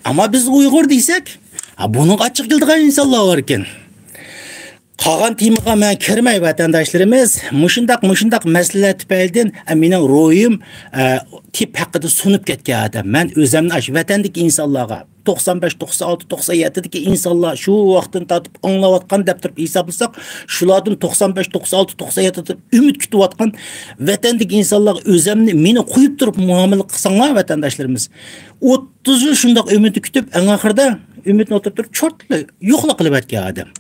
ئەمما بىز ئۇيغۇر دېسەك، ھا، بۇنىڭغا ئاچچىق كېلىدىغان ئىنسانلار باركەن. قالغان تېمىغا مەن كىرمەي، ۋەتەنداشلىرىمىز، مۇشۇنداق، مۇشۇنداق مەسىلىلەر تۈپەيلىدىن، ئە، مېنىڭ روھىم، ئە، تىپ ھەققىدە سۇنۇپ كەتكەن ئادەم. مەن ئۆزۈمنى ئاشۇ ۋەتەندىكى ئىنسانلارغا، توقسان بەش، توقسان ئالتە، توقسان يەتتىدىكى ئىنسانلار شۇ ۋاقىتتىن تارتىپ ئاڭلاۋاتقان دەپ تۇرۇپ ھېسابلىساق، شۇلاردىن توقسان بەش، توقسان ئالتە، توقسان يەتتە دەپ ئۈمىد كۈتۈۋاتقان ۋەتەندىكى ئىنسانلارغا ئۆزۈمنى، مېنى قويۇپ تۇرۇپ مۇئامىلە قىلساڭلار، ۋەتەنداشلىرىمىز، ئوتتۇز يىل شۇنداق ئۈمىدنى كۈتۈپ، ئەڭ ئاخىرىدا ئۈمىدنى ئوتتۇرىغا تۇرۇپ، چورتلا يوقلا قىلىۋەتكەن ئادەم.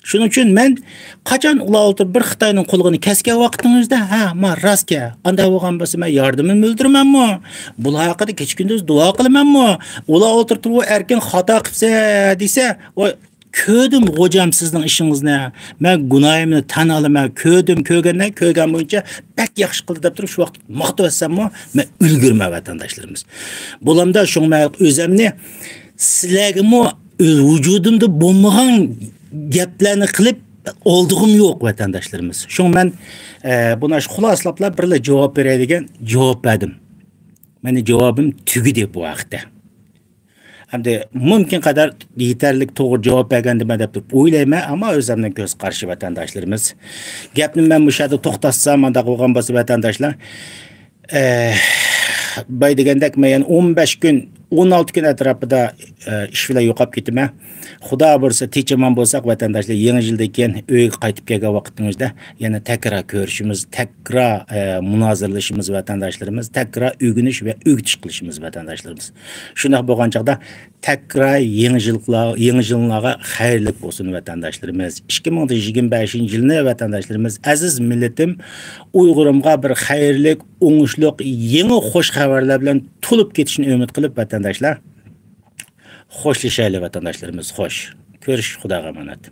شۇنىڭ ئۈچۈن مەن قاچان ئۇلار ئولتۇرۇپ بىر خىتاينىڭ قۇلىقىنى كەسكەن ۋاقتىڭىزدا، ھە، ما راستكەن. ئانداق بولغان بولسا مەن ياردىمىمنى بىلدۈرىمەنمۇ؟ بۇلار ھەققىدە كېچە كۈندۈز دۇئا قىلىمەنمۇ؟ ئۇلار ئولتۇرۇپ تۇرۇپ، ئۇ ئەركىن خاتا قىپسە دېسە، ۋاي، كۆردۈم غوجام سىزنىڭ ئىشىڭىزنى. مەن گۇناھىمنى تەن ئالىمەن. كۆردۈم، كۆرگەندە، كۆرگەن بويىچە بەك ياخشى قىلدى دەپ تۇرۇپ، شۇ ۋاقىت ماختىۋەتسەممۇ، مەن ئۈلگۈرمەن، ۋەتەنداشلىرىمىز. بولامدا شۇڭا مەن ئۆزەمنى سىلەرگىمۇ ئۆز ۋۇجۇدۇمدا بولمىغان گەپلەرنى قىلىپ ئالدىغۇم يوق، ۋەتەنداشلىرىمىز. شۇڭا مەن، ئە، بۇنى خۇلاسىلاپلا بىرلا جاۋاب بېرەي دېگەن جاۋاب بەردىم. مېنىڭ جاۋابىم تۈگىدى بۇ ھەقتە. ئەمدى مۇمكىن قەدەر يېتەرلىك توغرا جاۋاب بەرگەندىمەن دەپ تۇرۇپ ئويلايمەن، ئەمما ئۆزۈمنىڭ كۆز قارىشى، ۋەتەنداشلىرىمىز. گەپنى مەن مۇشۇ يەردە توختاتسام، مانداق بولغان بولسا، ۋەتەنداشلار، ئە، باي دېگەندەك، مەن يەنە ئون بەش كۈن، ئون ئالتە كۈن ئەتراپىدا، ئە، ئىش بىلەن يوقاپ كېتىمەن. خۇدا بۇيرۇسا، تىنچ-ئامان بولساق، ۋەتەنداشلار، يېڭى يىلدىن كېيىن ئۆيگە قايتىپ كەلگەن ۋاقتىڭىزدا يەنە تەكرار كۆرۈشىمىز، تەكرار، ئە، مۇنازىرىلىشىمىز، ۋەتەنداشلىرىمىز، تەكرار ئۆگىنىش ۋە ئۆگىتىش قىلىشىمىز، ۋەتەنداشلىرىمىز. شۇنداق بولغان چاغدا تەكرار يېڭى يىللار-، يېڭى يىللارغا خەيرلىك بولسۇن، ۋەتەنداشلىرىمىز. ئىككى مىڭ يىگىرمە بەشىنچى يىلنى، ۋەتەنداشلىرىمىز، ئەزىز مىللىتىم، ئۇيغۇرۇمغا بىر خەيرلىك، ئوڭۇشلۇق، يېڭى خۇش خەۋەرلەر بىلەن تولۇپ كېتىشىنى ئۈمىد قىلىپ، ۋەتەنداشلار، خوشلىشايلى، ۋەتەنداشلىرىمىز، خوش. كۆرۈشۈش، خۇداغا ئامانەت.